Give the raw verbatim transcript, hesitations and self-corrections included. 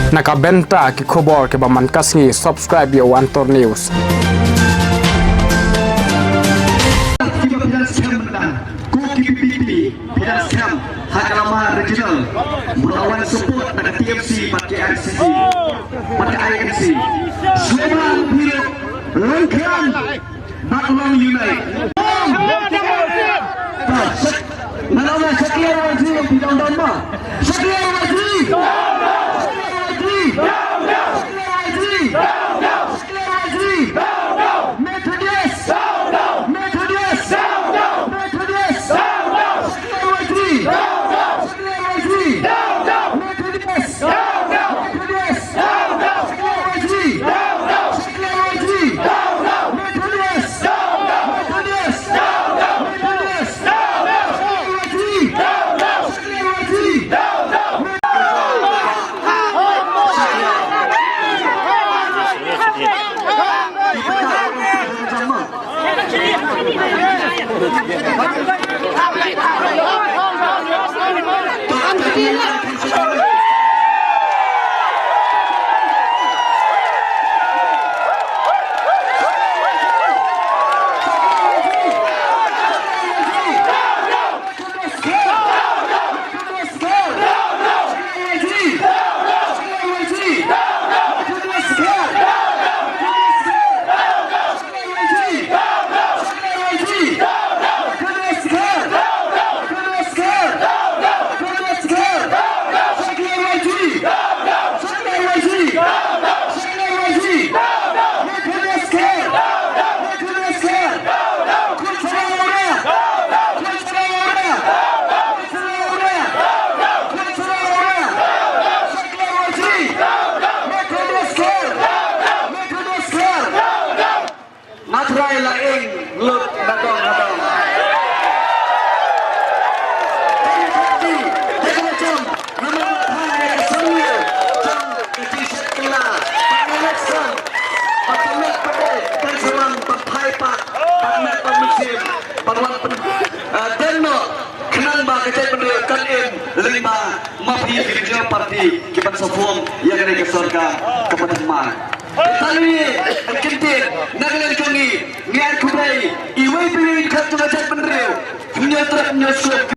Na ka bynta ki khubor kiba man ka sngi, subscribe ïa u Antor News. Kiba phi dang skhem mynta, ko ki P P P, phi dang skhem ha ka lama regional, mut la wan support na ka T M C bad ka I R C C bad ka I N C. Shuwa ba phi ruh, long khan bad long unite. Ba, shak-, na, na, na, shakliar Warji, phi dang don ma. Shakliar Warji. Shakliar Warji. Shakliar Warji. Shakliar Warji. Methodius. Methodius. Methodius. Shakliar Warji. Shakliar Warji. Methodius. Methodius. Nga trai la ing lut na dong na dong. Tang ka ti, te ka jam, nga man tha ne ka sangwe, jam ka ti shet kila, pa nga lek san, pa ka met pa de, kan sawan, pa phai pa, pa met pa musim, pa wan pen, eh, den no, khnang ba ka jaitbynriew kan im, lyngba, ma phi ki jong party, ki ban sa form, ïa kane ka sorkar, ka pateng ma. Tang ngi, kyntien, na ka liang jong ngi, ngi ai khublei, iwei pa iwei khat jong ka jaitbynriew, hynñiew trep hynñiew suk.